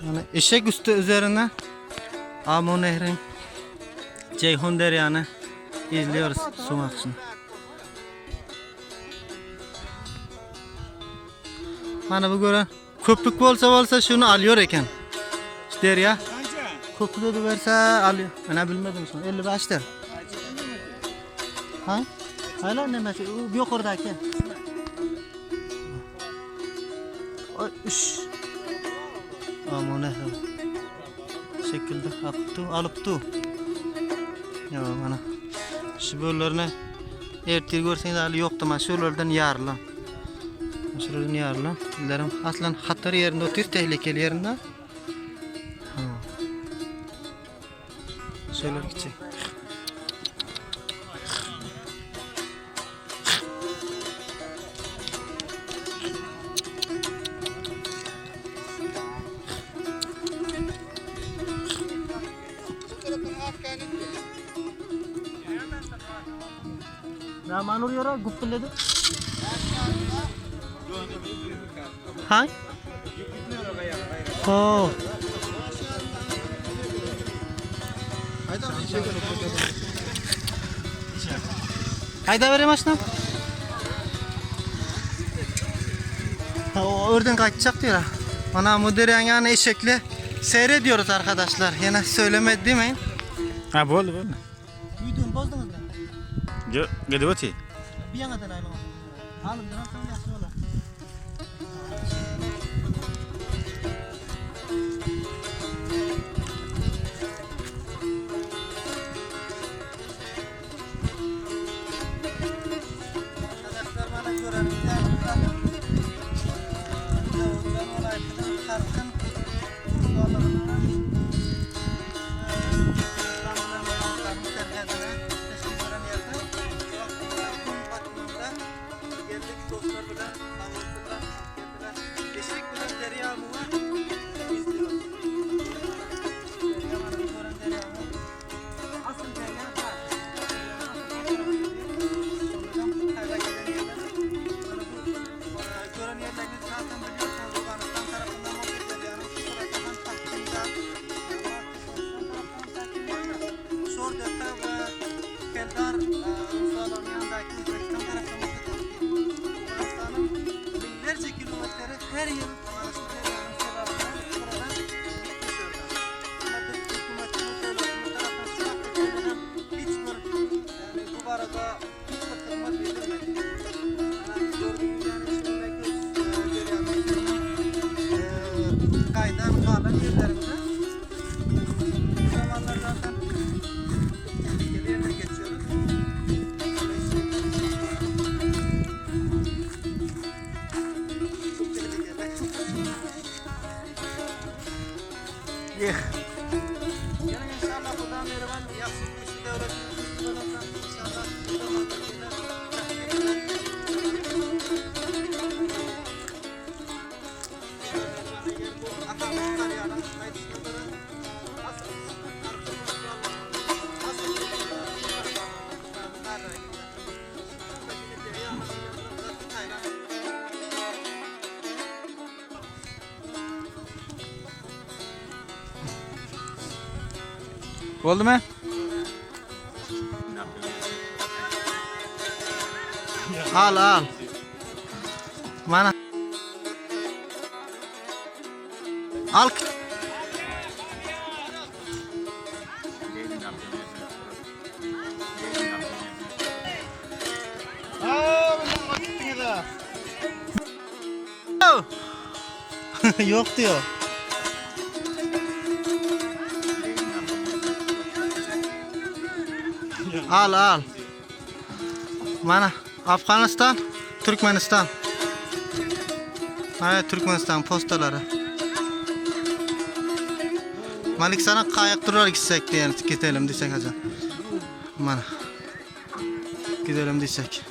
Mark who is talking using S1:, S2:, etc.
S1: Mana eşek üstü üzerine Amu nehrin Ceyhun derýany izliyoruz suw akyşyny. Mana bu gören köpük bolsa bolsa şunu alıyor eken. Şu derýa. Köpük ediberse alıyor. Mana bilmedim şunu. 55 der. Ha? Hala nemesi? Bu yukarıdaki. Oy, üş. Amu nehri. Şekilde aktı, alypdy. Ya mana şu böllerine ertir görseňiz hali ýokdy mana şulardan ýarylan. Şulardan ýarylan. Illerim aslan hatar ýerinde otyr, tehlikeli ýerinde. Ha. Şöyle kiçi. Rahman urýar güpbüledi. Ha? Ho. Hayda bereyim maşynam. Ha, o örden gaýtjak diýär. Mana bu derýaň ýany eşekli seýrediyoruz arkadaşlar. Ýene söylemedi diýmeyin.
S2: Ha boldy boldy.
S1: Videony bozduňyzmy?
S2: Ýok, gidip otyr.
S1: Bir ýaňadan aýlanyň. Alyndan soň ýagşy bolar. Arkadaşlar bana görelim ýaly Döwürden welaýatynyň Tarkyn obalarynda Geldik dostlar bilen, sag bolsunlar, geldiler. Eşek bilen derýa muňa izliyoruz. Derýa mana bu gören derýamyz. Asyl derýa bar. Gören ýerleriniz zaten biliyorsunuz Owganystan tarapyndan bolsa derýanyň şu tarapyndan Tahkynda, Şordepe we Keldar Rusalarynyň ýanyndaky Özbegistan tarapdan bolsa Owganystanyň müňlerçe kilometri her ýyl mana şu derýanyň sebäbinden gyradan gitmiş orada. Emma biz hökümetimiz, döwletimiz tarapyndan şu wagta çenli hem hiç bir ýagny bu barada hiç bir hyzmat edilmedi. Mana gördüğüňiz ýaly şu derýanyň suwunyň gaýdan galan ýerlerinde Bu zamanlar zaten tehlikeli yerden geçiyoruz. Çok tehlikeli. Yeah. Yarın inşallah Huda mehriban yaxşı güçlü devletimiz güçlü olursa inşallah bu zamanlar yine
S2: Boldumy?
S1: Al al. Mana. Al. Yok diyor. Al al. Mana Afganistan, Türkmenistan. Ha, Türkmenistan postalary. Malik sana kaýyk durar gitsek diýen gidelim diýsek haja. Mana. Gidelim diýsek.